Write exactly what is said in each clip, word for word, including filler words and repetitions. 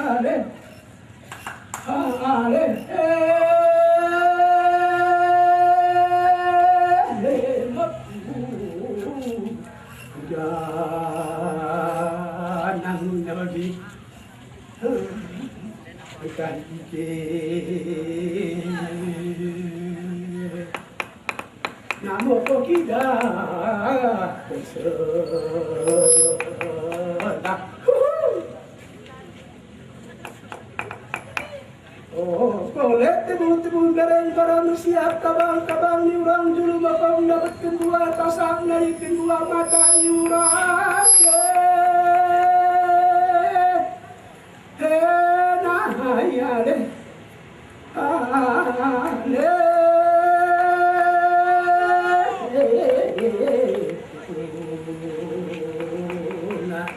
Ale, ale, eh, eh, mot. Udah nang nyelodi. Bukan ije. Namo ko kida. Huhu. Oh, ko let tebu-tebu bereng barang siap kabang-kabang ni urang julu mapang dapetken dua tasak nari kedua mata ni urang. Eh, eh, nah, iya deh. Ah, leh. Nah.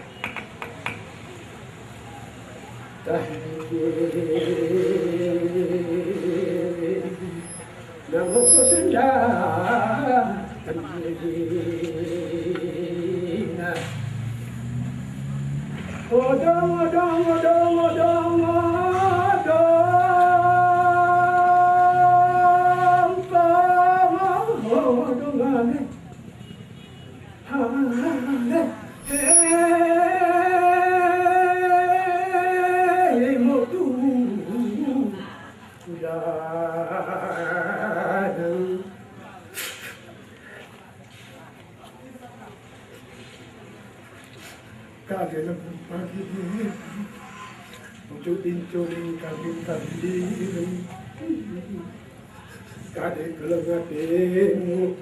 Namo ko senja. Odong, odong, odong, odong, odong. Odong, odong, odong. Kade lebbu pagi, ujuk inculing kambing-kambing. Kade keleng atemu.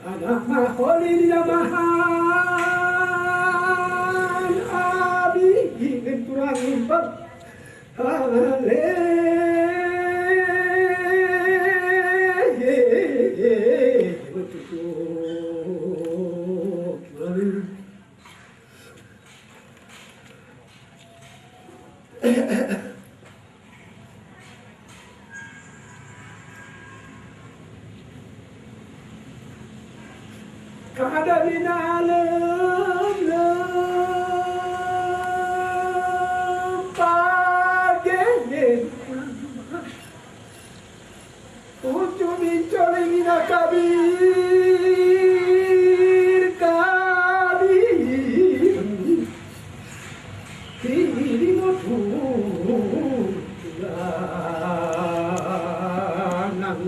Anak maholi ni namahan abi, ingin kurang impet. Ale. Kada mina lem-lem page. Ucumi coling ina kabir, kabir. Kiri motu lanang.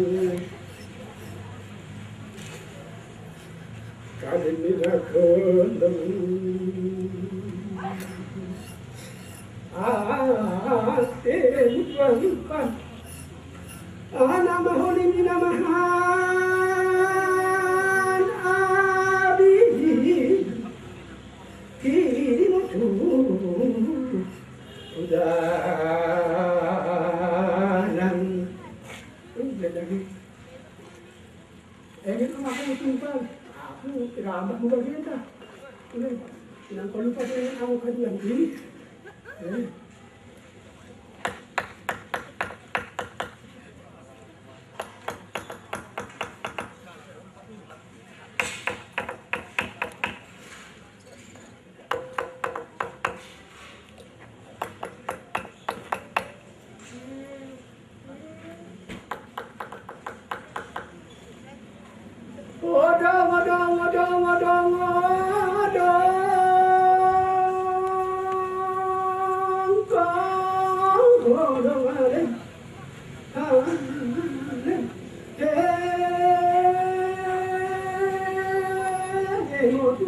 Kade mina keleng. Ah, eh, lupa, lupa. Anak maholi ni namahan abi. Kiri motu udalan. Udah lagi. Eh, ini aku timpal. Aku terlambat muka kita. Ini, nang kau lupa dengan aku kadian ini. Eh. Odong, odong, odong, odong, odong. Kong, odong, ale. Ale. He, he, motu.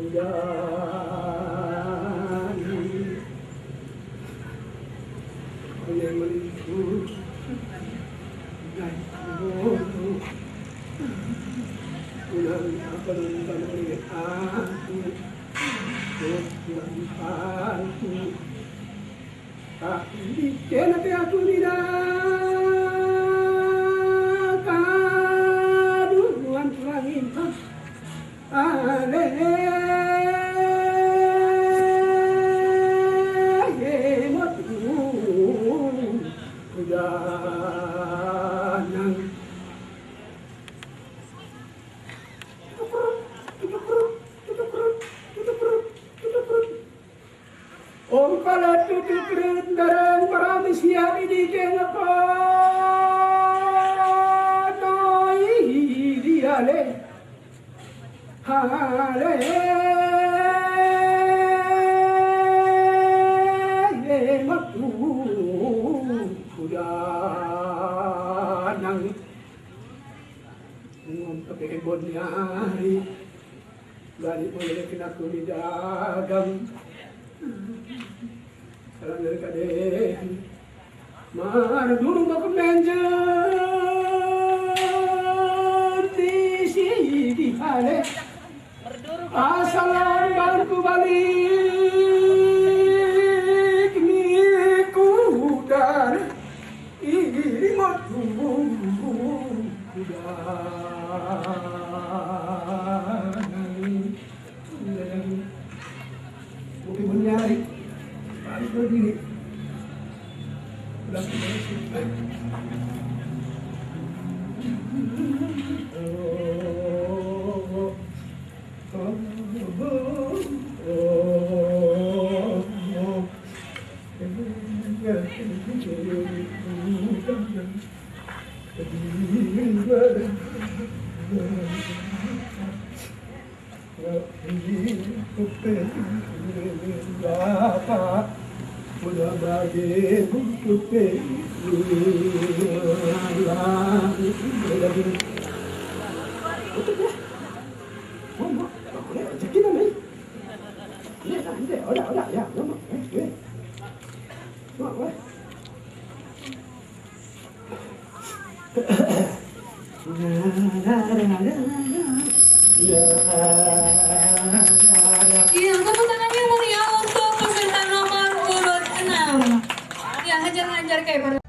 Udah. Tapi kena pe aku nina kadu nuan tuangi. Ale, motu kudanang. Tutukrut, tutukrut, tutukrut, tutukrut, tutukrut. Pala tutuk rendareng parami siap i dike ngepano i diale. Hale matu kudanang. Ngom pake bon ni ari. Bali mulai kena aku ni dagang. Salam dari kade. Marduru bak menjer di sigi hale. Asal lamban kubalik ni kudan. Iri matu kudan. Kopi bon ni ari. Balik dulu diri. Udah. Iya, tepuk tangannya meriah untuk peserta nomor urut enam. Ya, hajar-hajar kae para